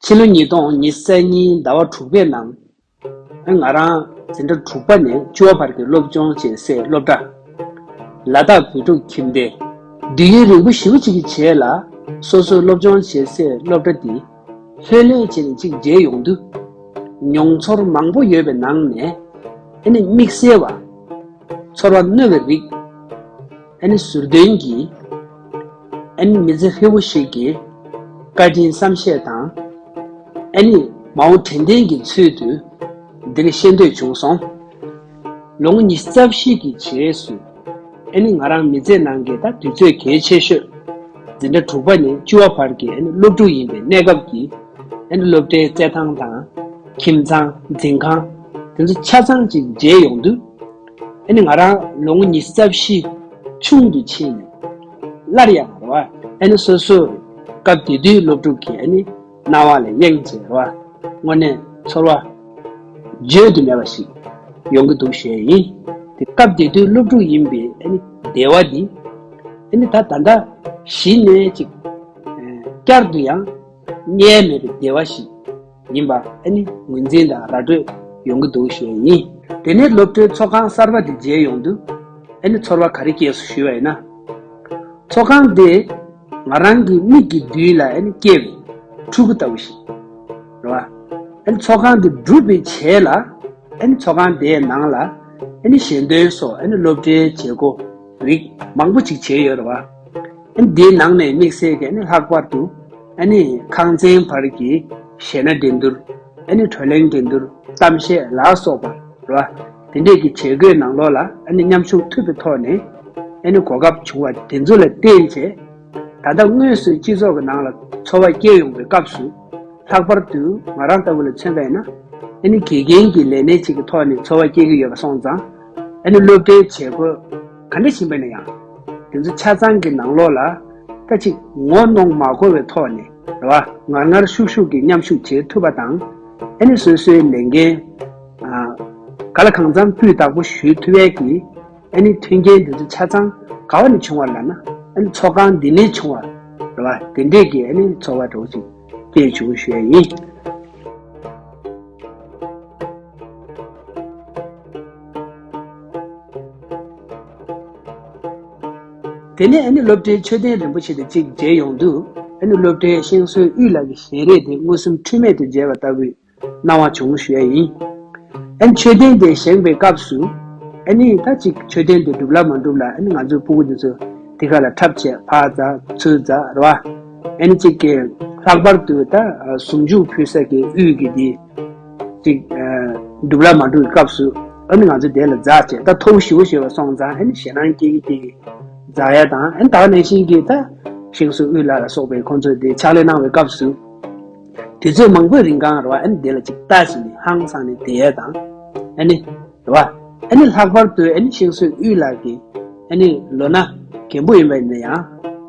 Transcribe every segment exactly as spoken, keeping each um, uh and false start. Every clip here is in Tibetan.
ཕྱི་ལོ་ཉིས་སྟོང་ཉི་ཤུ་རྩ་གཉིས་ཟླ་བ་དྲུག་པའི་ནང་། ང་རང་འཛིན་གྲྭ་དྲུག་པ་ནས་བཅུ་པ་བར་གྱི་སློབ་སྦྱོང་བྱེད་སའི་སློབ་གྲྭ། ལ་དྭགས་བོད་ཕྲུག་ཁྱིམ་སྡེ། དུས་ཡུན་རིང་པོ་ཞེ་པོ་ཅིག་གི་རྗེས་ལ། སོ་སོའི་སློབ་སྦྱོང་བྱེད་སའི་སློབ་གྲྭ་འདི་ལྷོད་ལྷོད་བྱས་ནས་ཅིག་མཇལ་ཡོང་དུས། མྱོང་ཚོར་མང་པོ་ཡོད་པའི་ནང་ནས། ཨ་ནི་དམིགས་བསལ་བ། ཚོར་བ་རྣོ་བའི་རིགས། ཨ་ནི་ཟུར་འདོན་གྱིས། ཨ་ནི་མི་ཚེ་ཧྲིལ་པོ་ཞིག་གི་བཀའ་དྲིན་བསམ་ཤེས་དང་། ཨ་ནི་མ་འོངས་དྲན་རྟེན་གྱི་ཚུལ་དུ་འདིར་ཤེས་འདོད་བྱུང་སོང་། ལོ་ངོ་ཉི་ཤུ་རྩ་བཞི་གི་རྗེས་སུ། ཨ་ནི་ང་རང་མི་ཚེ་ནང་གི་ད་དུས་ཚོད་གལ་ཆེ་ཤོས། འཛིན་གྲྭ་དྲུག་པ་ནས་བཅུ་པ་བར་གྱི་ཨ་ནི་སློབ་ཕྲུག་ཡིན་པའི་གནས་སྐབས་ཀྱི། ཨ་ནི་སློབ་གྲྭའི་རྩེད་ཐང་དང་། ཁྱིམ་ཚང་། འཛིན་ཁང་། དེ་ཚོ་ཆ་ཚང་ཅིག་མཇལ་ཡོང་དུས། ཨ་ནི་ང་རང་ལོ་ངོ་ཉི་ཤུ་རྩ་བཞི་ཆུང་དུ་ཕྱིན་ནས། སླར་ཡང་རེད་བ། ཨ་ནི་སོ་སོ་སྐབས་དེ་དུས་སློབ་ཕྲུག་གི་ཨ་ནི་སྣང་བ་ལ་གཡེངས་བྱས་རེད་བ། དངོས་གནས་ཚོར་བ་བརྗོད་དུ་མེད་པ་ཞིག་ཡོང་གི་འདུག་ཞུ་ཡ་ཡིན། དེ་སྐབས་དེ་དུས་སློབ་ཕྲུག་ཡིན་པའི་ཨ་ནི་བདེ་བ་འདི། ཨ་ནི་ད་ད་ལྟ་གཞི་ནས་ཅིག་ཨ་བསྐྱར་དུ་ཡང་རྙེད་མེད་པའི་བདེ་བ་ཞིག་ཡིན་པ་ཨ་ནི་ངོས་འཛིན་དང་ར་སྤྲོད་ཡོང་གི་འདུག་ཞུ་ཡ་ཡིན། དེ་ནས་སློབ་གྲྭའི་ཚོགས་ཁང་གསར་པ་དེ་མཇལ་ཡོང་དུས། ཨ་ནི་ཚོར་བ་ག་རེ་སྐྱེས་སོང་ཞུས་པ་ཡིན་ན། ཚོགས་ཁང་དེ་ང་རང་གི་མིག་གི་མདུན་ལ་ཨ་ནི་སྐྱེས་པའི་ཕྲུ་གུ་ལྟ་བུ་ཞིག་རེད་བ། ཨ་ནི་ཚོགས་ཁང་དེ་གྲུབ་པའི་རྗེས་ལ། ཨ་ནི་ཚོགས་ཁང་དེའི་ནང་ལ་ཨ་ནི་ཞལ་འདོན་སོགས་ཨ་ནི་སློབ་གྲྭའི་བྱེད་སྒོ་རིགས་མང་པོ་ཅིག་བྱས་ཡོད་རེད་བ། ཨ་ནི་དེའི་ནང་ནས་དམིགས་བསལ་གྱི་ཨ་ནི་ལྷག་པར་དུ། ཨ་ནི་ཁང་ཚན་བར་གྱི་གཞས་སྣ་འགྲན་བསྡུར། ཨ་ནི་བགྲོ་གླེང་འགྲན་བསྡུར། གཏམ་བཤད་ལ་སོགས་པ་རེད་བ། དེ་འདྲས་ཀྱི་བྱེད་སྒོའི་ནང་ལོགས་ལ་ཨ་ནི་མཉམ་ཞུགས་ཐུབ་པའི་ཐོག་ནས། ཨ་ནི་གོ་སྐབས་བྱུང་བ་དེ་ཚོ་ལ་བརྟེན་བྱས། ད་ལྟ་དངོས་སུ་སྤྱི་ཚོགས་ཀྱི་ནང་ལ་འཚོ་བ་སྐྱེལ་ཡོང་པའི་སྐབས་སུ། ལྷག་པར་དུ་ང་རང་ལྟ་བུ་ལ་མཚོན་པ་ཡིན་ན། ཨ་ནི་དགེ་རྒན་གྱི་ལས་གནས་ཅིག་གི་ཐོག་ནས་འཚོ་བ་སྐྱེལ་གྱི་ཡོད་པ་སོང་ཙང་། ཨ་ནི་སློབ་གྲྭའི་བྱེད་སྒོ་ག་འདྲ་ཕྱིན་པ་ན་ཡང་། དེ་ཚོ་ཆ་ཚང་གི་ནང་ལོགས་ལ། ད་ཅིག་ངོ་གནོང་མ་དགོས་པའི་ཐོག་ནས་རེད་བ། ངར་ངར་ཤུགས་ཤུགས་ཀྱིས་མཉམ་ཞུགས་བྱེད་ཐུབ་པ་དང་། ཨ་ནི་སོ་སོའི་ལས་འགན་ཨ་ག་ལ་གང་འཚམ་སྤུས་དག་པོ་ཞུ་ཐུབ་ཡས་ཀྱི། ཨ་ནི་མཐུན་རྐྱེན་འདི་ཚོ་ཆ་ཚང་ག་བ་ནས་བྱུང་བ་ལབ་ན། ཨ་ནི་ཚོགས་ཁང་འདི་ནས་བྱུང་བ་རེད་བ། དེ་འདྲས་ཀྱི་ཨ་ནི་ཚོར་བ་འདྲ་བོ་ཅིག་སྐྱེས་བྱུང་ཞུ་ཡས་ཡིན། དེ་ནས་ཨ་ནི་སློབ་གྲྭའི་མཆོད་རྟེན་རིན་པོ་ཆེ་དེ་གཅིག་མཇལ་ཡོང་དུས། ཨ་ནི་སློབ་གྲྭའི་ཤིང་བཟོའི་དབུས་ལ་གི་ཞལ་རས་དེ་མངོན་སུམ་འཁྲུལ་མེད་དུ་མཇལ་བ་ལྟ་བུའི་སྣང་བ་བྱུང་ཞུ་ཡས་ཡིན། ཨ་ནི་མཆོད་རྟེན་དེ་བཞེངས་པའི་སྐབས་སུ། ཨ་ནི་ད་ཅིག་མཆོད་རྟེན་དེ་འགྲུབ་ལ་མ་འགྲུབ་ལ། ཨ་ནི་ང་ཚོའི་སྤུ་གུ་དེ་ཚོ་དེ་ག་ལ་འཁྲབ་བྱས་ཕར་འཛེགས་ཚུར་འཛེགས་རེད་བ། ཨ་ནི་ཅིག་གི་ལྷག་པར་དུ་ད་གཟུངས་གཞུག་ཕུལ་ས་གི་དབུས་ཀྱི་དེ། ཅིག་ཨ་འགྲུབ་ལ་མ་འགྲུབ་ཀྱི་སྐབས་སུ། ཨ་ནི་ང་ཚོ་དེ་ལ་འཛེགས་བྱས། ད་མཐོ་པོ་ཞེ་པོ་ཞེ་པོ་སོང་ཙང་། ཨ་ནི་ཞེད་སྣང་སྐྱེ་གི་སྐྱེ་གི་འཛེགས་ཡ་དང་། ཨ་ནི་ད་ག་ནང་བཞིན་གྱི་ད་ཤིང་བཟོ་དབུས་ལ་ལ་སོགས་པའི་ཁོང་ཚོས་དེ་ཕྱག་ལས་གནང་བའི་སྐབས་སུ། དུས་ཚོད་མང་པོའི་རིང་གང་རེད་བ། ཨ་ནི་དེ་ལ་ཅིག་ལྟ་བྱས་ནས་ཧང་སངས་ནས་བསྡད་ཡ་དང་། ཨ་ནི་རེད་བ། ཨ་ནི་ལྷག་པར་དུ་ཨ་ནི་ཤིང་བཟོ་དབུས་ལ་གི། ཨ་ནི་ལོ་ན་རྒན་པོ་ཡིན་པ་ཡིན་ན་ཡང་།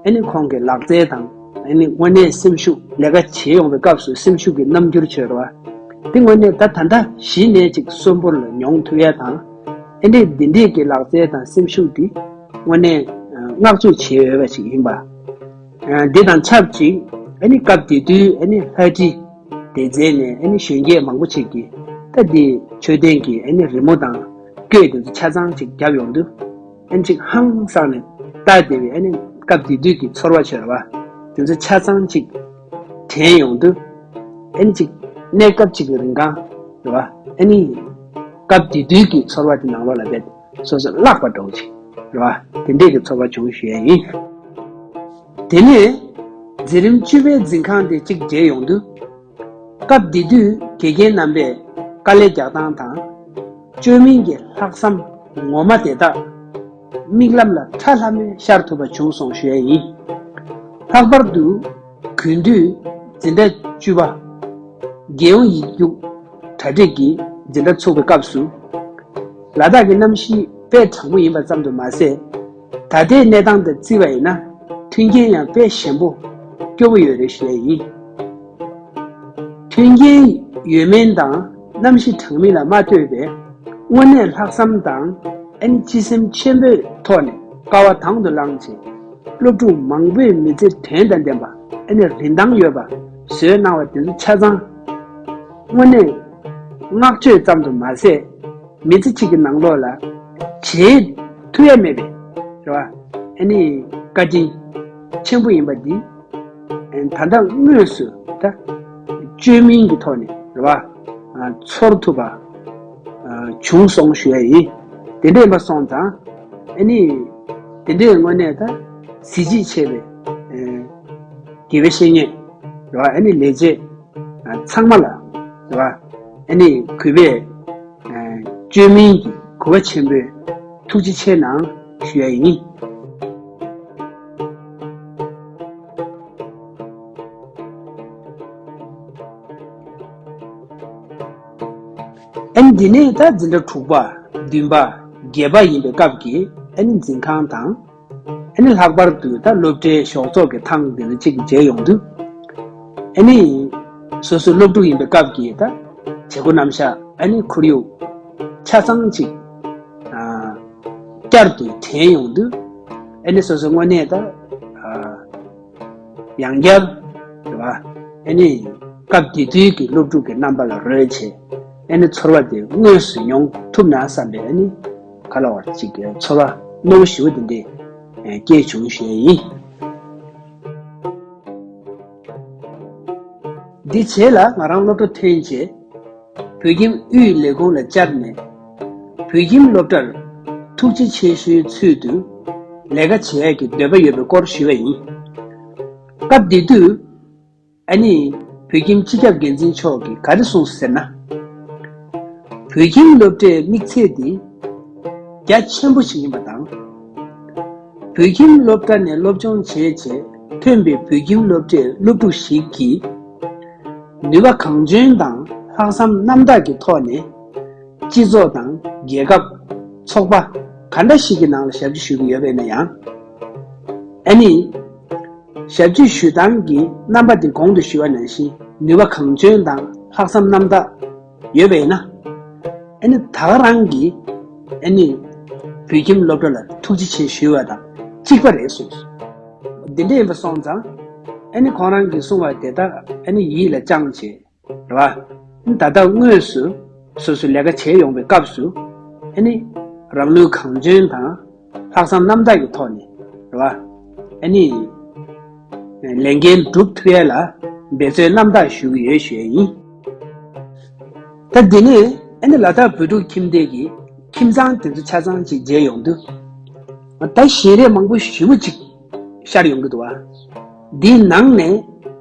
ཨ་ནི་ཁོང་གི་ལག་རྩལ་དང་། ཨ་ནི་དངོས་གནས་སེམས་ཤུགས། ལས་ཀ་བྱེད་ཡོང་བའི་སྐབས་སུ་སེམས་ཤུགས་ཀྱི་རྣམ་འགྱུར་བྱོས་རེད་བ། དེ་དངོས་གནས་ད་ད་ལྟ་གཞི་ནས་ཅིག་གསོན་པོ་ལ་མྱོང་ཐུབ་ཡ་དང་། ཨ་ནི་འདི་འདྲས་ཀྱི་ལག་རྩལ་དང་སེམས་ཤུགས་འདི་དངོས་གནས་བསྔགས་བརྗོད་བྱེད་འོས་པ་ཞིག་ཡིན་པ། ཨ་འདི་དང་ཆབས་ཅིག་ཨ་ནི་སྐབས་དེ་དུས་ཨ་ནི་ལྷ་བྲིས་སྡེ་ཚན་ནས་ཨ་ནི་གཞོན་སྐྱེས་མང་པོ་ཅིག་གིས་ད་འདི་མཆོད་རྟེན་གྱི་ཨ་ནི་རི་མོ་དང་བརྐོས་དེ་ཚོ་ཆ་ཚང་ཅིག་བརྒྱབ་ཡོང་དུས། ཨ་ནི་ཅིག་ཧང་སངས་ནས་ལྟ་བསྡད་པའི་ཨ་ནི་སྐབས་དེ་དུས་ཀྱི་ཚོར་བ་བྱོས་རེད་བ། དེ་ཚོ་ཆ་ཚང་ཅིག་དྲན་ཡོང་དུས། ཨ་ནི་ཅིག་གནས་སྐབས་ཅིག་གི་རིང་གང་རེད་བ། ཨ་ནི་སྐབས་དེ་དུས་ཀྱི་ཚོར་བ་དེ་ནང་ལོགས་ལ་རྦད་སོ་སོ་བརླག་པ་འདྲ་བོ་ཅིག་རེད་བ། དེ་འདྲས་ཀྱི་ཚོར་བ་བྱུང་ཞུ་ཡ་ཡིན། དེ་ནས་འཛིན་རིམ་བཅུ་པའི་འཛིན་ཁང་དེ་གཅིག་མཇལ་ཡོང་དུས། སྐབས་དེ་དུས་དགེ་རྒན་རྣམ་པས་དཀའ་ལས་རྒྱག་སྟངས་དང་། བཅོས་མིན་གྱི་ལྷག་བསམ་ངོ་མ་དེ་དག་མིག་ལམ་ལ་ཁྲ་ལྷམ་མེ་ཤར་ཐུབ་པ་བྱུང་སོང་ཞུ་ཡ་ཡིན། ལྷག་པར་དུ་དགུན་དུས་འཛིན་གྲྭ་བཅུ་པ་རྒྱལ་ཡོངས་ཡིག་རྒྱུགས་གྲ་སྒྲིག་གི་འཛིན་གྲྭ་ཚུགས་པའི་སྐབས་སུ། ལ་དྭགས་ཀྱི་གནམ་གཤིས་དཔེ་གྲང་མོ་ཡིན་པ་ཙམ་དུ་མ་ཟད། ད་ལྟའི་གནས་སྟངས་དང་བརྩིས་པ་ཡིན་ན། མཐུན་རྐྱེན་ཡང་དཔེ་ཞན་པོ་སྐྱོ་པོ་ཡོད་རེད་ཞུ་ཡ་ཡིན། མཐུན་རྐྱེན་ཡོད་མིན་དང་གནམ་གཤིས་གྲང་མིན་ལ་མ་ལྟོས་པའི་དངོས་གནས་ལྷག་བསམ་དང་། ཨ་ནི་སྤྱི་སེམས་ཆེན་པོའི་ཐོག་ནས་དཀའ་བ་དང་དུ་བླངས་བྱས། སློབ་ཕྲུག་མང་པོས་མི་ཚེ་དོན་དང་ལྡན་པ། ཨ་ནི་རིན་ཐང་ཡོད་པ། བཟོས་གནང་བ་དེ་ཚོ་ཆ་ཚང་དངོས་གནས་བསྔགས་བརྗོད་ཙམ་དུ་མ་ཟད། མི་ཚེ་གཅིག་གི་ནང་ལོགས་ལ་བྱེད་ཐུབ་ཡ་མེད་པའི་རེད་བ། ཨ་ནི་བཀའ་དྲིན་ཆེན་པོ་ཡིན་པ་འདི་ད་ལྟ་དངོས་སུ་ད་བཅོས་མིན་གྱི་ཐོག་ནས་རེད་བ། ཚོར་ཐུབ་པ་བྱུང་སོང་ཞུ་ཡ་ཡིན། དེ་འདྲ་ཡིན་པ་སོང་ཙང་ཨ་ནི་དེ་འདྲའི་དངོས་གནས་ད་གཟི་བརྗིད་ཆེ་བའི་དགེ་བའི་བཤེས་གཉེན་རེད་བ། ཨ་ནི་ལས་བྱེད་ཚང་མ་ལ་རེད་བ། ཨ་ནི་གུས་པས་བཅོས་མིན་གྱི་གུས་པ་ཆེན་པོས་ཐུགས་རྗེ་ཆེ་གནང་ཞུ་ཡ་ཡིན། ཨ་ནི་འདི་ནས་ད་འཛིན་གྲྭ་དྲུག་པ་བདུན་པ་བརྒྱད་པ་ཡིན་པའི་སྐབས་ཀྱི་ཨ་ནི་འཛིན་ཁང་དང་། ཨ་ནི་ལྷག་པར་དུ་ད་སློབ་གྲྭའི་ཞོགས་ཚོགས་ཀྱི་ཐེངས་འདི་ཚོ་གཅིག་མཇལ་ཡོང་དུས། ཨ་ནི་སོ་སོ་སློབ་ཕྲུག་ཡིན་པའི་སྐབས་ཀྱི་ད་བྱེད་སྒོ་རྣམ་གཞག་ཨ་ནི་ཁོར་ཡུག་ཆ་ཚང་གཅིག་ཨ་བསྐྱར་དུ་དྲན་ཡོང་དུས། ཨ་ནི་སོ་སོ་དངོས་གནས་ད་ཨ་ཡང་བསྐྱར་རེད་བ། ཨ་ནི་སྐབས་དེ་དུས་ཀྱི་སློབ་ཕྲུག་གི་རྣམ་པ་ལ་རོལ་བྱས། ཨ་ནི་ཚོར་བ་དེ་དངོས་སུ་མྱོང་ཐུབ་ན་བསམ་པའི་ཨ་ནི་ག་ལ་བར་ཅིག་གི་ཚོར་བ་རྣོ་བོ་ཞེ་པོ་དེ་འདྲས་སྐྱེས་བྱུང་ཞེས་ཡིན། འདི་རྗེས་ལ་ང་རང་སློབ་གྲྭ་ཐོན་རྗེས། བོད་ཁྱིམ་དབུས་ལས་ཁུངས་ལ་བཅར་ནས། བོད་ཁྱིམ་སློབ་གྲྭར་ཐུགས་རྗེ་ཆེ་ཞུའི་ཚུལ་དུ་ལས་ཀ་བྱེད་ཡག་གི་འདོད་པ་ཡོད་པའི་སྐོར་ཞུས་པ་ཡིན། སྐབས་དེ་དུས་ཨ་ནི་བོད་ཁྱིམ་སྤྱི་ཁྱབ་འགན་འཛིན་མཆོག་གིས་ག་རེ་གསུངས་ཟེར་ན། བོད་ཁྱིམ་སློབ་གྲྭའི་དམིགས་ཚད་འདི་རྒྱ་ཆེན་པོ་ཞིག་ཡིན་པ་དང་། བོད་ཁྱིམ་སློབ་གྲྭ་ནས་སློབ་སྦྱོང་བྱས་རྗེས་ཐོན་པའི་བོད་ཁྱིམ་སློབ་གྲྭའི་སློབ་ཕྲུག་ཞིག་གིས་ནུས་པ་གང་འཇོན་དང་ལྷག་བསམ་རྣམ་དག་གི་ཐོག་ནས་སྤྱི་ཚོགས་དང་རྒྱལ་ཁབ། ཚོགས་པ་ག་འདྲ་ཞིག་གི་ནང་ལ་ཞབས་ཕྱི་ཞུ་གི་ཡོད་པ་ཡིན་ན་ཡང་། ཨ་ནི་ཞབས་ཕྱི་ཞུ་སྟངས་ཀྱི་རྣམ་པ་འདི་གོང་དུ་ཞུས་པ་ནང་བཞིན་ནུས་པ་གང་འཇོན་དང་ལྷག་བསམ་རྣམ་དག་ཡོད་པ་ཡིན་ན། ཨ་ནི་ད་ག་རང་གིས་ཨ་ནི་བོད་ཁྱིམ་སློབ་གྲྭ་ལ་ཐུགས་རྗེ་ཆེ་ཞུ་བ་དང་གཅིག་པ་རེད་གསུངས། འདི་འདྲ་ཡིན་པ་སོང་ཙང་ཨ་ནི་ཁོང་རང་གིས་གསུངས་པ་དེ་དག་ཨ་ནི་ཡིད་ལ་བཅངས་བྱས་རེད་བ། ད་ལྟ་དངོས་སུ་སོ་སོ་ལས་ཀ་བྱས་ཡོང་པའི་སྐབས་སུ་ཨ་ནི་རང་ནུས་གང་འཇོན་དང་ལྷག་བསམ་རྣམ་དག་གི་ཐོག་ནས་རེད་བ། ཨ་ནི་ལས་འགན་སྒྲུབ་ཐུབ་ཡ་ལ་འབད་བརྩོན་རྣམ་དག་ཞུ་གི་ཡོད་ཞུ་ཡ་ཡིན། ད་འདི་ནས་ཨ་ནི་ལ་དྭགས་བོད་ཕྲུག་ཁྱིམ་སྡེ་གི་ཁྱིམ་ཚང་དེ་ཚོ་ཆ་ཚང་ཅིག་མཇལ་ཡོང་དུས། ད་ཞལ་རས་མང་པོ་ཞེ་པོ་ཅིག་ཤར་ཡོང་གི་འདུག་བ། འདིའི་ནང་ནས་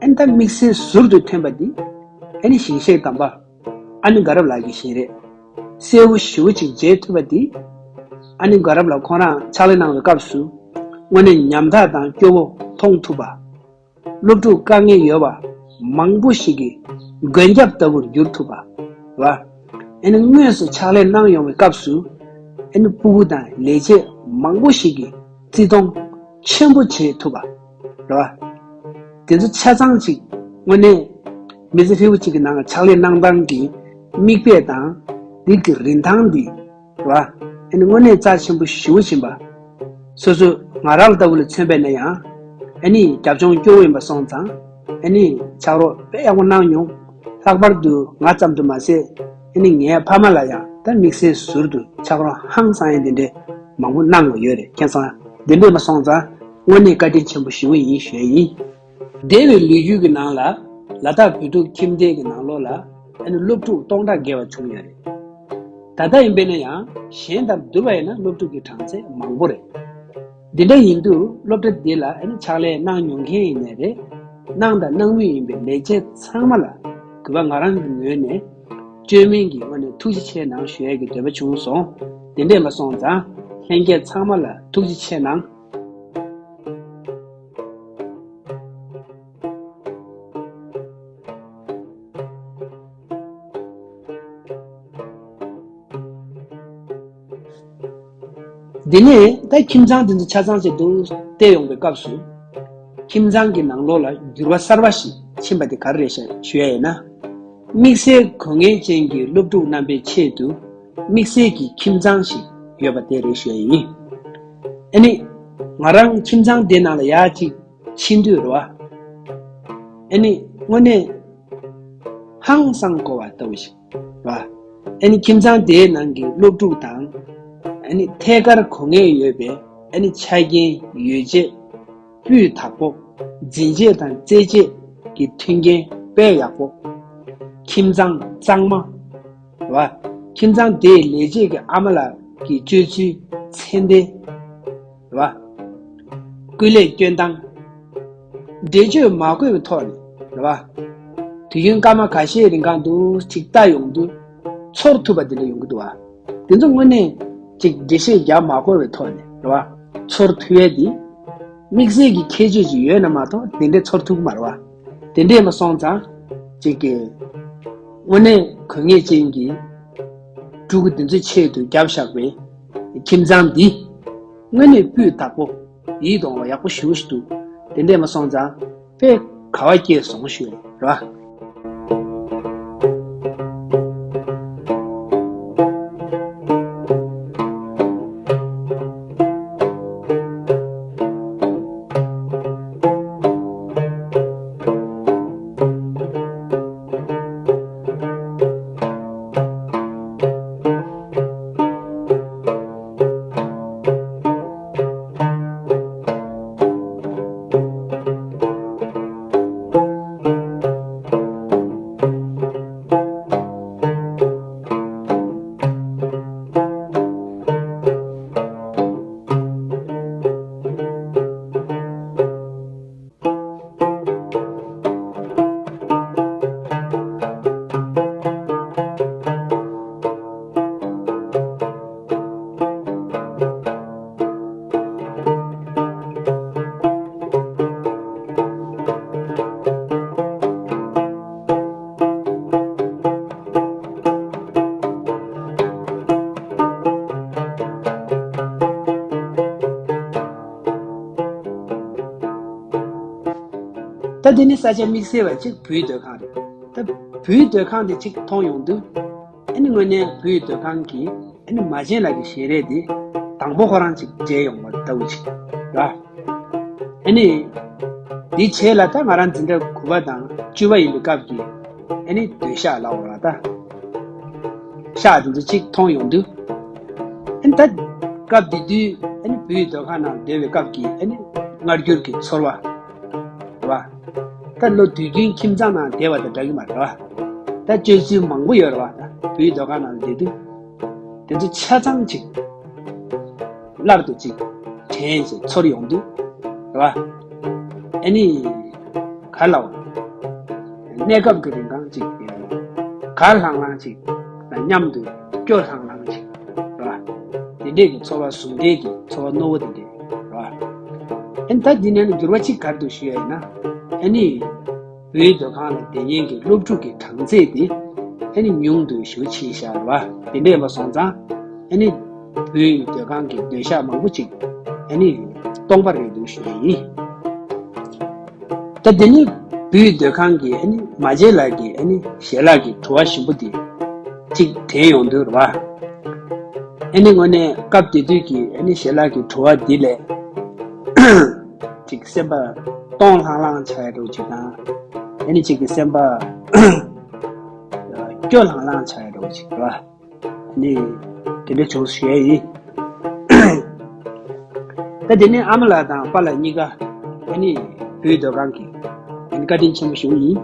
ཨ་ནི་ད་དམིགས་བསལ་ཟུར་དུ་ཐོན་པ་འདི་ཨ་ནི་ཞིང་གཤེགས་དམ་པ་ཨ་ནི་དགའ་རབ་ལགས་ཀྱི་ཞལ་རས་གསལ་པོ་ཞེ་པོ་ཅིག་མཇལ་ཐུབ་པ་འདི། ཨ་ནི་དགའ་རབ་ལགས་ཁོང་རང་ཕྱག་ལས་གནང་བའི་སྐབས་སུ་དངོས་གནས་ཉམ་ཐག་དང་སྐྱོ་བོ་མཐོང་ཐུབ་པ། སློབ་ཕྲུག་དཀའ་ངལ་ཡོད་པ་མང་པོ་ཞིག་གི་མགོན་སྐྱབས་ལྟ་བུར་འགྱུར་ཐུབ་པ་རེད་བ། ཨ་ནི་དངོས་སུ་ཕྱག་ལས་གནང་ཡོང་བའི་སྐབས་སུ་ཨ་ནི་སྤུ་གུ་དང་ལས་བྱེད་མང་པོ་ཞིག་གིས་བརྩི་མཐོང་ཆེན་པོ་བྱེད་ཐུབ་པ་རེད་བ། དེ་ཚོ་ཆ་ཚང་ཅིག་དངོས་གནས་མི་ཚེ་ཧྲིལ་པོ་གཅིག་གི་ནང་ལ་ཕྱག་ལས་གནང་སྟངས་ཀྱི་མིག་དཔེ་དང་འདི་གི་རིན་ཐང་འདི་རེད་བ། ཨ་ནི་དངོས་གནས་རྩ་ཆེན་པོ་ཞེ་པོ་ཕྱིན་པ། སོ་སོ་ང་རང་ལྟ་བུ་ལ་མཚོན་པས་ན་ཡང་། ཨ་ནི་རྒྱབ་ལྗོངས་སྐྱོ་བོ་ཡིན་པ་སོང་ཙང་། ཨ་ནི་ཕྱག་རོགས་དཔེ་ཡག་པོ་གནང་མྱོང་། ལྷག་པར་དུ་ང་ཙམ་དུ་མ་ཟད། ཨ་ནི་ངའི་ཕ་མ་ལ་ཡང་ད་དམིགས་བསལ་ཟུར་དུ་ཕྱག་རོགས་ཧང་སང་ཡ་འདི་འདྲའི་མང་པོ་གནང་བ་ཡོད་རེད། ཁྱེད་ཚང་འདི་འདྲ་ཡིན་པ་སོང་ཙང་དངོས་གནས་བཀའ་དྲིན་ཆེན་པོ་ཞེ་པོ་ཡིན་ཞུ་ཡ་ཡིན། འདས་པའི་ལོ་རྒྱུས་ཀྱི་ནང་ལ་ལ་དྭགས་བོད་ཕྲུག་ཁྱིམ་སྡེ་གི་ནང་ལོགས་ལ་ཨ་ནི་སློབ་ཕྲུག་སྟོང་ཕྲག་བརྒལ་བ་བྱུང་ཡོད་རེད། ད་ལྟ་ཡིན་པས་ན་ཡང་གཞན་དང་བསྡུར་བ་ཡིན་ན་སློབ་ཕྲུག་གི་གྲངས་ཚད་མང་པོ་རེད། འདི་འདྲ་ཡིན་དུས་སློབ་གྲྭ་འདི་ལ་ཨ་ནི་ཕྱག་ལས་གནང་མྱོང་མཁན་ཡིན་ནའི་རེད། གནང་དང་གནང་མུས་ཡིན་པའི་ལས་བྱེད་ཚང་མ་ལ་གུས་པ་ང་རང་གི་ངོས་ནས་བཅོས་མིན་གྱི་ངོས་ནས་ཐུགས་རྗེ་ཆེ་གནང་ཞུ་ཡས་ཀྱི་འདོད་པ་བྱུང་སོང་། དེ་འདྲས་མ་སོང་ཙང་ལྷན་རྒྱས་ཚང་མ་ལ་ཐུགས་རྗེ་ཆེ་གནང་། འདི་ནས་ད་ཁྱིམ་ཚང་འདི་ཚོ་ཆ་ཚང་ཅིག་ཏུ་བལྟས་ཡོང་པའི་སྐབས་སུ། ཁྱིམ་ཚང་གི་ནང་ལོགས་ལ་འགྱུར་བ་གསར་པ་ཞིག་ཕྱིན་པ་དེ་ག་རེ་རེད་ཞུ་ཡ་ཡིན་ན། དམིགས་བསལ་དགོས་ངེས་ཅན་གྱི་སློབ་ཕྲུག་རྣམ་པའི་ཆེད་དུ། དམིགས་བསལ་གྱི་ཁྱིམ་ཚང་ཞིག་ཡོད་པ་དེ་རེད་ཞུ་ཡ་ཡིན། ཨ་ནི། ང་རང་ཁྱིམ་ཚང་དེ་ནང་ལ་ཡར་ཅིག་ཕྱིན་དུས་རེད་བ། ཨ་ནི། དངོས་གནས་ཧང་སང་དགོས་པ་ལྟ་བུ་ཞིག་རེད་བ། ཨ་ནི་ཁྱིམ་ཚང་དེའི་ནང་གི་སློབ་ཕྲུག་དང་། ཨ་ནི་ཐད་ཀར་གོ་ངེས་ཡོད་པའི་ཨ་ནི་ཆ་རྐྱེན་ཡོ་བྱད། སྤུས་དག་པོ། འཛིན་ཆས་དང་རྩེད་ཆས་ཀྱི་མཐུན་རྐྱེན་དཔེ་ཡག་པོ། ཁྱིམ་ཚང་གཙང་མ། རེད་བ། ཁྱིམ་ཚང་དེའི་ལས་བྱེད་ཀྱི་ཨ་མ་ལགས་ཀྱི་སྤྱོད་ཚུལ་ཚད་ལྡན། རེད་བ། སྐུ་ལས་སྐྱོན་སྟངས། འགྲེལ་བརྗོད་མ་དགོས་པའི་ཐོག་ནས། རེད་བ། དུས་རྒྱུན་སྐར་མ་ཁ་ཤས་རིང་གང་དུ་ཅིག་ལྟ་ཡོང་དུས་ཚོར་ཐུབ་པ་དེ་འདྲ་ཡོང་གི་འདུག་བ། དེ་ཚོ་དངོས་གནས་ཅིག་འགྲེལ་བཤད་རྒྱག་མ་དགོས་པའི་ཐོག་ནས། རེད་བ། ཚོར་ཐུབ་ཡས་དེ། དམིགས་བསལ་གྱི་ཁྱད་ཆོས་ཅིག་ཡོད་ན་མ་གཏོགས་དེ་འདྲའི་ཚོར་ཐུབ་ཀྱི་མ་རེད་བ། དེ་འདྲས་མ་སོང་ཙང་། ཅིག་གི། དངོས་གནས་དགོས་ངེས་ཅན་གྱི་ཕྲུ་གུ་འདི་ཚོའི་ཆེད་དུ་བརྒྱབ་བཞག་པའི་ཁྱིམ་ཚང་འདི། དངོས་གནས་སྤུས་དག་པོ། ཡིད་དུ་འོང་བ་ཡག་པོ་ཞེ་པོ་ཞིག་འདུག་དེ་འདྲས་མ་སོང་ཙང་། དཔེ་དགའ་བ་སྐྱེས་སོང་ཞུ་ཡ་རེད་བ། ད་དེ་ནི་ས་ཆ་དམིགས་བསལ་བ་གཅིག་བུའི་སྡོད་ཁང་རེད། ད་བུའི་སྡོད་ཁང་དེ་གཅིག་མཐོང་ཡོང་དུས། ཨ་ནི་དངོས་གནས་བུའི་སྡོད་ཁང་གི་ཨ་ནི་མ་བྱན་ལགས་ཀྱི་ཞལ་རས་དེ་དང་པོ་ཁོ་རང་གཅིག་མཇལ་ཡོང་བ་ལྟ་བུ་ཅིག་ར། ཨ་ནི། འདི་བྱས་ལ་ད་ང་རང་འཛིན་གྲྭ་དགུ་པ་དང་བཅུ་པ་ཡིན་པའི་སྐབས་ཀྱི་ཨ་ནི་སྡོད་ཤག་ལབ་དགོས་ར་ད། ཤག་དེ་ཚོ་གཅིག་མཐོང་ཡོང་དུས། ཨ་ནི་ད་སྐབས་དེ་དུས་ཨ་ནི་བུའི་སྡོད་ཁང་ནང་བསྡད་པའི་སྐབས་ཀྱི་ཨ་ནི་མངར་སྐྱུར་གྱི་ཚོར་བ། རེད་བ། ད་ལོ་དུས་རྒྱུན་ཁྱིམ་ཚང་ནང་བསྡད་པ་དང་འདྲ་གི་མ་རེད་བ། ད་སྤྱོད་ཚུལ་མང་པོ་ཡོད་རེད་བ། ད་བུའི་སྡོད་ཁང་ནང་བསྡད་དུས། དེ་ཚོ་ཆ་ཚང་ཅིག་སླར་དུ་ཅིག་དྲན་ཅིག་ཚོར་ཡོང་དུས། རེད་བ། ཨ་ནི། ག་ལ་བ། གནས་སྐབས་ཀྱི་རིང་གང་ཅིག་གར་ལྷང་ལྷང་ཅིག་དང་མཉམ་དུ་སྐྱོ་ལྷང་ལྷང་ཅིག་རེད་བ། དེ་འདྲས་ཀྱི་ཚོར་བ་ཟུང་འབྲེལ་གྱི་ཚོར་བ་རྣོ་བོ་དེ་འདྲས་རེད་བ། ཨ་ནི་ད་འདི་ནས་ནི་འགྱུར་བ་གཅིག་ག་རེ་འདུག་ཞུ་ཡ་ཡིན་ན། ཨ་ནི། བུའི་སྡོད་ཁང་ལ་བསྡད་མཁན་གྱི་སློབ་ཕྲུག་གི་གྲངས་ཚད་དེ་ཨ་ནི་ཉུང་དུ་ཞེ་པོ་ཕྱིན་བཞག་རེད་བ། དེ་འདྲས་མ་སོང་ཙང་ཨ་ནི་བུའི་སྡོད་ཁང་གི་སྡོད་ཤག་མང་པོ་ཅིག་ཨ་ནི་སྟོང་པ་རེད་འདུག་ཞུ་ཡ་ཡིན། ད་དེ་ནི་བུའི་སྡོད་ཁང་གི་ཨ་ནི་མ་བྱན་ལགས་ཀྱི་ཨ་ནི་ཞལ་ལག་གི་བྲོ་བ་ཞིམ་པོ་དེ་ཅིག་དྲན་ཡོང་དུས་རེད་བ། ཨ་ནི་དངོས་གནས་སྐབས་དེ་དུས་ཀྱི་ཨ་ནི་ཞལ་ལག་གི་བྲོ་བ་འདི་ལས་ཅིག་སེམས་པ་སྟོང་ལྷང་ལྷང་ཆགས་ཡ་འདྲ་བོ་ཅིག་དང་། ཨ་ནི་ཅིག་གི་སེམས་པ་སྐྱོ་ལྷང་ལྷང་ཆགས་ཡ་འདྲ་བོ་ཅིག་རེད་བ། ཨ་ནི་དེ་འདྲ་བྱུང་ཞེས་ཡིན། ད་དེ་ནས་ཨ་མ་ལགས་དང་པཱ་ལགས་གཉིས་ཀ་ཨ་ནི་བུའི་སྡོད་ཁང་གི་ཨ་ནི་བཀའ་དྲིན་ཆེན་པོ་ཞུ་གི་ཡིན།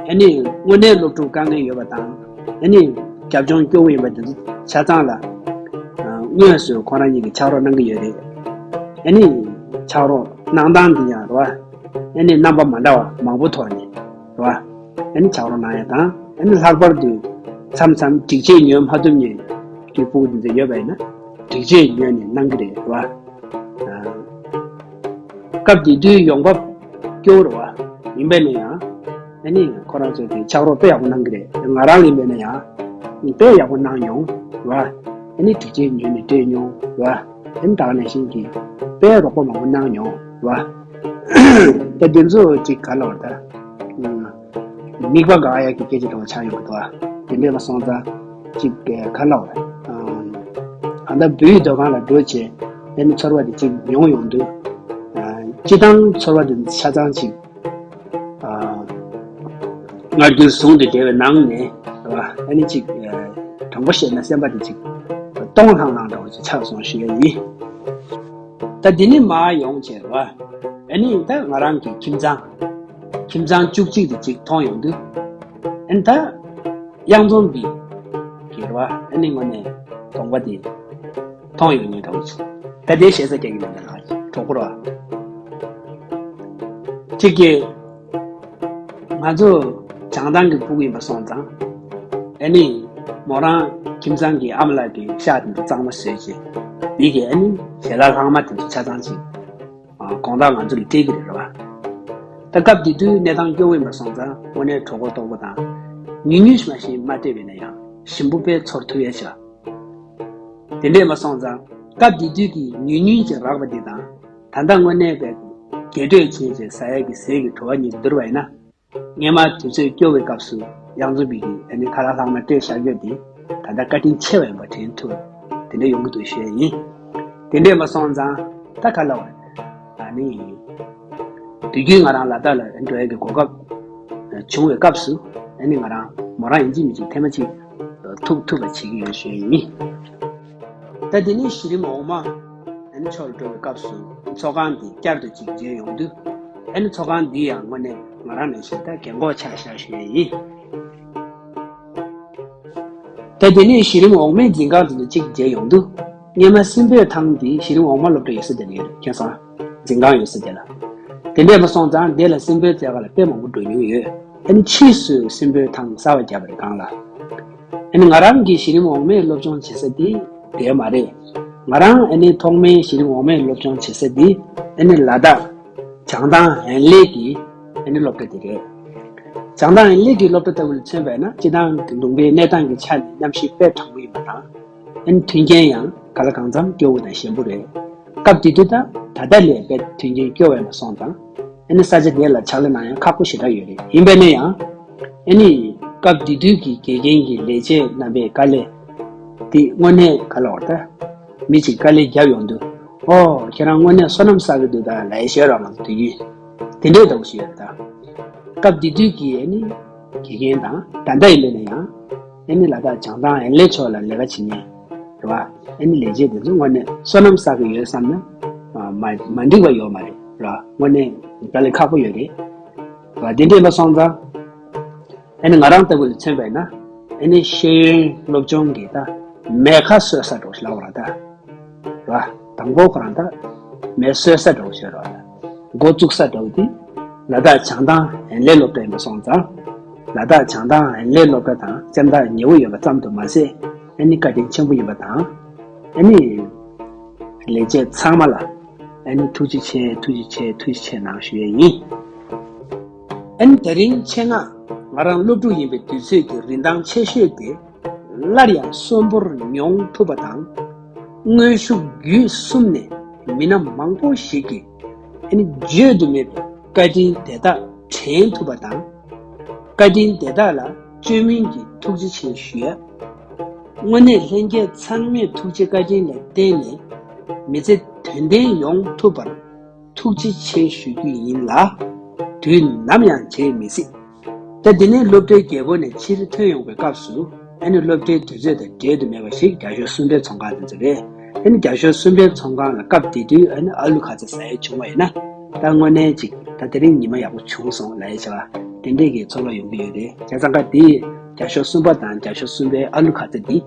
ཨ་ནི་དངོས་གནས་སློབ་ཕྲུག་དཀའ་ངལ་ཡོད་པ་དང་ཨ་ནི་རྒྱབ་ལྗོངས་སྐྱོ་བོ་ཡིན་པ་དེ་ཚོ་ཆ་ཚང་ལ་དངོས་སུ་ཁོང་རང་གཉིས་ཀྱིས་ཕྱག་རོགས་གནང་གི་ཡོད་རེད། ཨ་ནི་ཕྱག་རོགས་གནང་སྟངས་འདི་ཡང་རེད་བ། ཨ་ནི་རྣམ་པ་མ་འདྲ་བ་མང་པོ་ཐོག་ནས་རེད་བ། ཨ་ནི་ཕྱག་རོགས་གནང་ཡ་དང་ཨ་ནི་ལྷག་པར་དུ་མཚམས་མཚམས་སྒྲིག་ཆས་ཉོ་མ་ཐུབ་མཁན་གྱི་ཕྲུ་གུ་འདི་ཚོ་ཡོད་པ་ཡིན་ན་སྒྲིག་ཆས་ཉོས་ནས་གནང་གི་རེད་རེད་བ། སྐབས་དེ་དུས་ཡོང་འབབ་སྐྱོ་བོ་རེད་བ། ཡིན་པས་ན་ཡང་ཨ་ནི་ཁོ་རང་ཚོས་དེ་ཕྱག་རོགས་དཔེ་ཡག་པོ་གནང་གི་རེད། ང་རང་ལ་ཡིན་པས་ན་ཡང་དཔེ་ཡག་པོ་གནང་མྱོང་རེད་བ། ཨ་ནི་སྒྲིག་ཆས་ཉོས་ནས་སྤྲད་མྱོང་རེད་བ། ཨ་ནི་ད་ག་ནང་བཞིན་གྱི་དཔེ་རོགས་པ་མང་པོ་གནང་མྱོང་རེད་བ། ད་དེ་ཚོ་ཅིག་ག་ལ་བར་ད། དམིགས་པ་དགའ་ཡག་གི་སྐད་ཆ་འདྲ་བོ་ཆགས་ཡོང་གི་འདུག་ཨ། དེ་འདྲས་མ་སོང་ཙང་ཅིག་ག་ལ་བ། ཨ་ད་བུའི་སྡོད་ཁང་ལ་འགྲོ་བྱས་ཨ་ནི་ཚོར་བ་དེ་ཅིག་མྱོང་ཡོང་དུས། སྤྱི་བཏང་ཚོར་བ་དེ་ཆ་ཚང་ཅིག་སྔར་རྒྱུན་བཟུང་དུ་བསྡད་པའི་ནང་ནས་རེད་བ། ཨ་ནི་ཅིག་དྲང་པོ་བཤད་ན་སེམས་པ་དེ་ཅིག་སྟོང་ལྷང་ལྷང་འདྲ་བོ་ཅིག་ཆགས་སོང་ཞུ་ཡ་ཡིན། ད་འདི་ནས་མར་ཡོང་བྱས་རེད་བ། ཨ་ནི་ད་ང་རང་གི་ཁྱིམ་ཚང་ཁྱིམ་ཚང་བཅུ་གཅིག་དེ་ཅིག་མཐོང་ཡོང་དུས། ཨ་ནི་ད་གཡང་འཛོམས་པའི་གི་རེད་བ། ཨ་ནི་དངོས་གནས་གདོང་པ་དེ་མཐོང་ཡོང་ཉེན་འདྲ་བོ་ཅིག་ད་དེ་ཞེ་ས་རྒྱག་གི་མི་འདུག་ལགས་གྲོགས་པོ་རེད་བ། གཅིག་གིས། ང་ཚོ་བྱང་ཐང་གི་ཕྲུ་གུ་ཡིན་པ་སོང་ཙང་། ཨ་ནི། མོ་རང་ཁྱིམ་ཚང་གི་ཨ་མ་ལགས་ཀྱི་ཤག་དེ་ཚོ་གཙང་མ་བཟོས་བྱས། འདི་གི་ཨ་ནི་ཞལ་ལག་ལྷག་མ་དེ་ཚོ་ཆ་ཚང་ཅིག་ཨ་དགོང་དག་ང་ཚོ་ལ་སྤྲད་ཀྱི་རེད་རེད་བ། ད་སྐབས་དེ་དུས་གནས་སྟངས་སྐྱོ་བོ་ཡིན་པ་སོང་ཙང་དངོས་གནས་གྲོད་ཁོག་ལྟོགས་པོ་དང་། ཉུང་ཉུང་ཞིག་མ་ཞིག་མ་སྤྲད་པ་ཡིན་ན་ཡང་ཞིམ་པོ་དཔེ་ཚོར་ཐུབ་ཡ་ཆེ་བ། དེ་འདྲས་མ་སོང་ཙང་སྐབས་དེ་དུས་ཀྱི་ཉུང་ཉུང་ཅིག་རག་པ་འདི་དང་། ད་ལྟ་དངོས་གནས་པའི་རྒྱས་སྤྲོས་བྱས་བྱས་ཟ་ཡ་གི་ཟས་ཀྱི་བྲོ་བ་གཉིས་བསྡུར་བ་ཡིན་ན། སྔས་མ་དུས་ཚོད་སྐྱོ་བའི་སྐབས་སུ་གཡང་འཛོམས་པའི་གི་ཨ་ནི་ཁ་ལག་ལྷག་མ་སྤྲད་བཞག་རྒྱུ་དེ་ད་ལྟ་བཀའ་དྲིན་ཆེ་བ་ཡིན་པ་དྲན་ཐུབ། དེ་འདྲ་ཡོང་གི་འདུག་ཞུ་ཡ་ཡིན། དེ་འདྲས་མ་སོང་ཙང་ད་ག་ལ་བ། ཨ་ནི། དུས་རྒྱུན་ང་རང་ལ་དྭགས་ལ་འགྲོ་ཡ་གི་གོ་སྐབས་བྱུང་བའི་སྐབས་སུ་ཨ་ནི་ང་རང་མོ་རང་ཡིན་གཅིག་མིན་གཅིག་ཐེངས་མ་གཅིག་ཐུག་ཐུབ་པ་བྱེད་ཀྱི་ཡོད་ཞུ་ཡ་ཡིན། ད་དེ་ནས་གཞི་རིམ་འོག་མ་ཨ་ནི་ཕྱོགས་ལ་འགྲོ་བའི་སྐབས་སུ་ཚོགས་ཁང་འདི་བསྐྱར་དུ་ཅིག་མཇལ་ཡོང་དུས། ཨ་ནི་ཚོགས་ཁང་འདི་ཡང་དངོས་གནས་ང་རང་ནང་བཞིན་ད་རྒན་གོག་ཆགས་བཞག་ཞུ་ཡ་ཡིན། ད་དེ་ནས་གཞི་རིམ་འོག་མའི་འཛིན་ཁང་དེ་ཚོ་གཅིག་མཇལ་ཡོང་དུས། སྔས་མ་སྲིན་པོའི་ཐང་འདི་གཞི་རིམ་འོག་མ་སློབ་གྲྭ་ཡོད་ས་དེ་ལ་ཡོད་རེད། མཁྱེན་སོང་། འཛིན་ཁང་ཡོད་ས་དེ་ལ། དེ་འདྲས་མ་སོང་ཙང་དེ་ལ་སྲིན་པོའི་རྩེད་གར་ལ་དཔེ་མང་པོ་འགྲོ་མྱོང་ཡོད། ཨ་ནི་ཕྱིས་སུ་སྲིན་པོའི་ཐང་གསར་པ་བརྒྱབ་པ་རེད་སྒང་ལ། ཨ་ནི་ང་རང་གིས་གཞི་རིམ་འོག་མའི་སློབ་སྦྱོང་བྱེད་ས་དེ་དེ་མ་རེད། ང་རང་ཨ་ནི་ཐོག་མའི་གཞི་རིམ་འོག་མའི་སློབ་སྦྱོང་བྱེད་ས་དེ་ཨ་ནི་ལ་དྭགས་བྱང་ཐང་ཨན་ལེ་གི་ཨ་ནི་སློབ་གྲྭ་དེ་རེད། བྱང་ཐང་ཨན་ལེ་གི་སློབ་གྲྭ་ལྟ་བུ་ལ་མཚོན་པ་ཡིན་ན་སྤྱིར་བཏང་གི་ལུང་པའི་གནས་སྟངས་ཀྱི་ཆ་ནས་གནམ་གཤིས་དཔེ་གྲང་མོ་ཡིན་པ་དང་། ཨ་ནི་མཐུན་རྐྱེན་ཡང་ག་ལ་གང་འཚམ་སྐྱོ་བོ་དང་ཞན་པོ་རེད། སྐབས་དེ་དུས་ད་ད་ལྟ་ལས་དཔེ་མཐུན་རྐྱེན་སྐྱོ་བ་ཡིན་པ་སོང་ཙང་། ཨ་ནི་ས་ཆ་དེ་ལ་ཕྱག་ལས་གནང་ཡང་ཁག་པོ་ཞེ་དྲག་ཡོད་རེད། ཡིན་པས་ན་ཡང་། ཨ་ནི་སྐབས་དེ་དུས་ཀྱི་དགེ་རྒན་གྱི་ལས་བྱེད་རྣམ་པས་དཀའ་ལས་དེ་དངོས་གནས་ག་ལ་བར་ད། མི་གཅིག་དཀའ་ལས་བརྒྱབ་ཡོང་དུས། ཨོ་ཁྱེད་རང་དངོས་གནས་བསོད་ནམས་བསགས་ཀྱི་འདུག་ད་ལབ་ཡ་ཤེས་རོགས་ང་ཚོ་དུས་རྒྱུན་དེ་འདྲས་ལྟ་བུ་ཞིག་ཡོད་རེད་ད། སྐབས་དེ་དུས་ཀྱི་ཨ་ནི་དགེ་རྒན་དང་ད་ལྟ་ཡིན་པས་ན་ཡང་། ཨ་ནི་ལ་དྭགས་བྱང་ཐང་ཨན་ལེ་ཕྱོགས་ལ་ལས་ཀ་བྱེད་མཁན་རེད་བ། ཨ་ནི་ལས་བྱེད་དེ་ཚོ་དངོས་གནས་བསོད་ནམས་བསགས་ཀྱི་ཡོད་བསམ་ན་མ་མ་འགྲིག་པ་ཡོད་མ་རེད་ར། དངོས་གནས་དཀའ་ལས་ཁག་པོ་ཡོད་རེད་ར། དེ་འདྲས་མ་སོང་ཙང་། ཨ་ནི་ང་རང་ལྟ་བུ་ལ་མཚོན་པ་ཡིན་ན། ཨ་ནི་ཤེས་ཡོན་སློབ་སྦྱོང་གི་ད་མེ་ཁ་གསོས་ས་འགྲོ་ཤི་ལ་བ་ར་ད། ར། དང་པོ་ཁོ་རང་ད་མེ་གསོས་ས་འགྲོ་ཤི་ར། འགོ་བཙུགས་ས་འགྲོ་དེ་ལ་དྭགས་བྱང་ཐང་ཨན་ལེ་སློབ་གྲྭ་ཡིན་པ་སོང་ཙང་། ལ་དྭགས་བྱང་ཐང་ཨན་ལེ་སློབ་གྲྭ་དང་སེམས་ཐག་ཉེ་བོ་ཡོད་པ་ཙམ་དུ་མ་ཟད། ཨ་ནི་བཀའ་དྲིན་ཆེན་པོ་ཡིན་པ་དང་། ཨ་ནི་ལས་བྱེད་ཚང་མ་ལ་ཨ་ནི་ཐུགས་རྗེ་ཆེ་ཐུགས་རྗེ་ཆེ་ཐུགས་རྗེ་ཆེ་གནང་ཞུ་ཡས་ཡིན། ཨ་ནི་དེ་རིང་ཆེད་མངགས་ང་རང་སློབ་ཕྲུག་ཡིན་པའི་དུས་ཚོད་ཀྱི་རིན་ཐང་ཆེ་ཤོས་དེ་སླར་ཡང་གསོན་པོར་མྱོང་ཐུབ་པ་དང་། དངོས་ཤུགས་བརྒྱུད་གསུམ་ནས་མི་སྣ་མང་པོ་ཞིག་གིས་ཨ་ནི་བརྗོད་དུ་མེད་པའི་བཀའ་དྲིན་དེ་དག་དྲན་ཐུབ་པ་དང་། བཀའ་དྲིན་དེ་དག་ལ་བཅོས་མིན་གྱི་ཐུགས་རྗེ་ཆེ་ཞུ་ཡ། དངོས་གནས་ལྷན་རྒྱས་ཚང་མས་ཐུགས་རྗེ་བཀའ་དྲིན་ལ་བརྟེན་ནས་མི་ཚེ་དོན་ལྡན་ཡོང་ཐུབ་པར་ཐུགས་རྗེ་ཆེ་ཞུ་རྒྱུ་ཡིན་ལ། དུས་ནམ་ཡང་བརྗེད་མི་སྲིད། ད་དེ་ནས་སློབ་གྲྭའི་རྒྱལ་སྒོ་ནས་ཕྱིར་ཐོན་ཡོང་བའི་སྐབས་སུ་ཨ་ནི་སློབ་གྲྭའི་དུས་ཚོད་དང་འབྲལ་དུ་མེད་པ་ཞིག་རྒྱ་ཤོད་གསུམ་པའི་ཚོང་ཁང་དེ་ཚོ་རེད། ཨ་ནི་རྒྱ་ཤོད་གསུམ་པའི་ཚོང་ཁང་ལ་སྐབས་དེ་དུས་ཨ་ནི་ཨ་ལུ་ཁ་ཚ་ཟ་ཡས་བྱུང་བ་ཡིན་ན། ད་དངོས་གནས་ཅིག་ད་དེ་རིང་ཉི་མ་ཡག་པོ་བྱུང་སོང་ལབ་ཡས་བྱ་བ་དེ་འདྲས་ཀྱི་ཚོར་བ་ཡོང་གི་ཡོད་རེད། བྱས་ཙང་ཀ་དེ་རྒྱ་ཤོད་གསུམ་པ་དང་རྒྱ་ཤོད་གསུམ་པའི་ཨ་ལུ་ཁ་ཚ་འདི་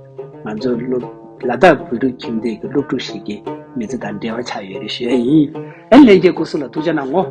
ང་ཚོ་སློབ་ལ་དྭགས་བོད་ཕྲུག་ཁྱིམ་སྡེ་གི་སློབ་ཕྲུག་ཞིག་གི་མི་ཚེ་དང་འབྲེལ་བ་ཆགས་ཡོད་རེད་ཞུ་ཡས་ཡིན། ཨ་ནི་ལྷན་རྒྱས་སྐུ་གཟུགས་ལ་ཐུགས་རྗེ་གནང་ངོ་།